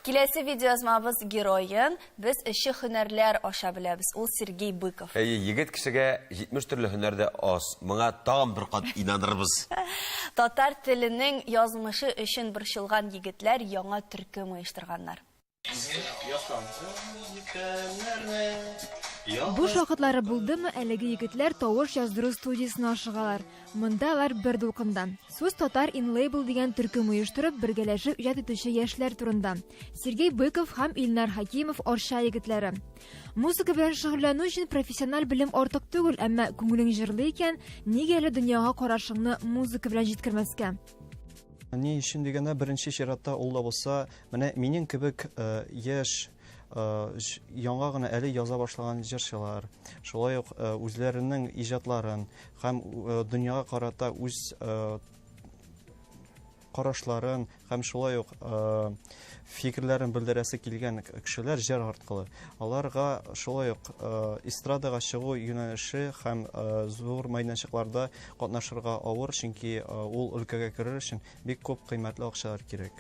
Киләсе видеоязмабыз героен без эшче һөнәрләр аша беләбез. Ул Сергей Быков. Әйе, егет кешегә 70 төрле һөнәр дә аз. Моңа тагын бер кат инанырбыз. Татар теленең язмышы өчен борчылган егетләр яңа төркем оештырганнар. Буш вакытлары булдымы, әлеге егетләр тавыш яздыру студиясенә ашыгалар. Монда алар бер дулкында. Сүз Татар ин лейбл дигән төркем оештырып, бергәләшеп иҗат итүче яшьләр турында. Сергей Быков һәм Илнар Хәкимов Арча егетләре. Музыка белән шөгыльләнү өчен профессиональ белем артык түгел, әмма күңелең җырлый икән, нигә әле дөньяга карашыңны музыка белән җиткермәскә? Ни өчен дигәндә, беренче чиратта ул да булса, менә минем кебек э, яшь, э, яңа гына әле яза башлаган җырчылар, шулай ук э, үзләренең иҗатларын һәм дөньяга карата үз карашларын һәм шулай ук фикерләрен белдерәсе килгән кешеләр җыр аркылы. Аларга шулай ук эстрадага чыгу юнәлеше һәм зур мәйданчыкларда катнашырга авыр, чөнки ул өлкәгә керер өчен бик күп кыйммәтле акчалар кирәк.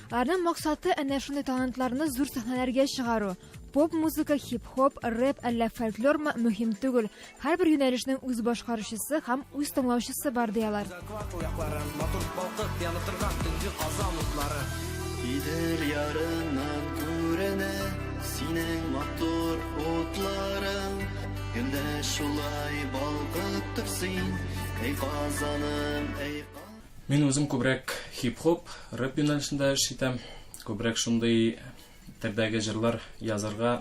Аларның максаты әнә шундый талантларны зур сәхнәләргә чыгару. Поп-музыка, хип-хоп, рэп әллә фольклормы, мөһим түгел. Һәрбер юнәлешнең үз башкаручысы һәм үз тыңлаучысы бар, ди алар. Квартал якларын матур балкып янып торган төнге Казан утлары. Идел ярыннан күренә синең матур утларың. Гел дә шулай балкып тор син, әй Казаным, әй Казаным. Мин үзем күбрәк хип-хоп, рэп юнәлешендә эш итәм. Күбрәк шундый төрдәге җырлар язарга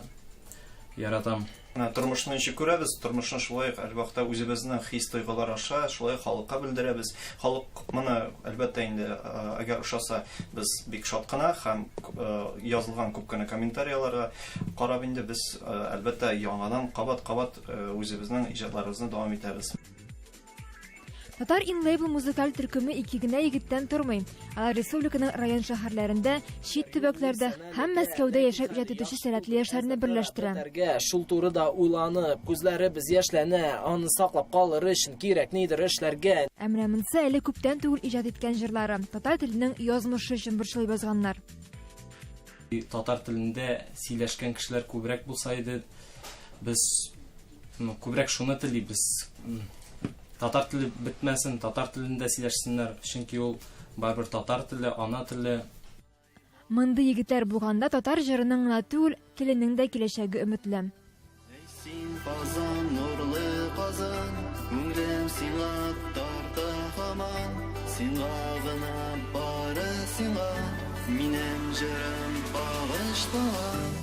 яратам. Менә тормышны ничек күрәбез, тормышны шулай ук әлбәттә үзебезнең хис-тойгылар аша шулай ук халыкка белдерәбез. Халык моны, әлбәттә инде, әгәр ошаса, без бик шат кына һәм язылган күп кенә комментарияләргә карап инде без, әлбәттә, яңадан кабат-кабат үзебезнең иҗатларыбызны дәвам итәбез. Татар ин лейбл музыкаль төркеме ике генә егеттән тормый. Алар республиканың район-шәһәрләрендә, чит төбәкләрдә һәм Мәскәүдә яшәп иҗат итүче сәләтле яшьләрне берләштерә. Шул турыда уйланып, күзләребез яшьләнә, аны саклап калыр өчен кирәк нидер эшләргә. Ә менә монысы әле күптән түгел иҗат иткән җырлары, татар теленең язмышы өчен борчылып язганнар. Татар телендә сөйләшкән кешеләр күбрәк булса иде, без Ну, күбрәк шуны телибез. Татар теле бетмәсен, татар телендә сөйләшсеннәр, чөнки ул барыбер татар теле, ана теле. Мондый егетләр булганда татар җырының гына түгел, теленең дә киләчәге өметле. Әй син, Казан, нурлы Казан, күңелем сиңа тарта һаман, сиңа гына, бары сиңа, минем җырым багышланган.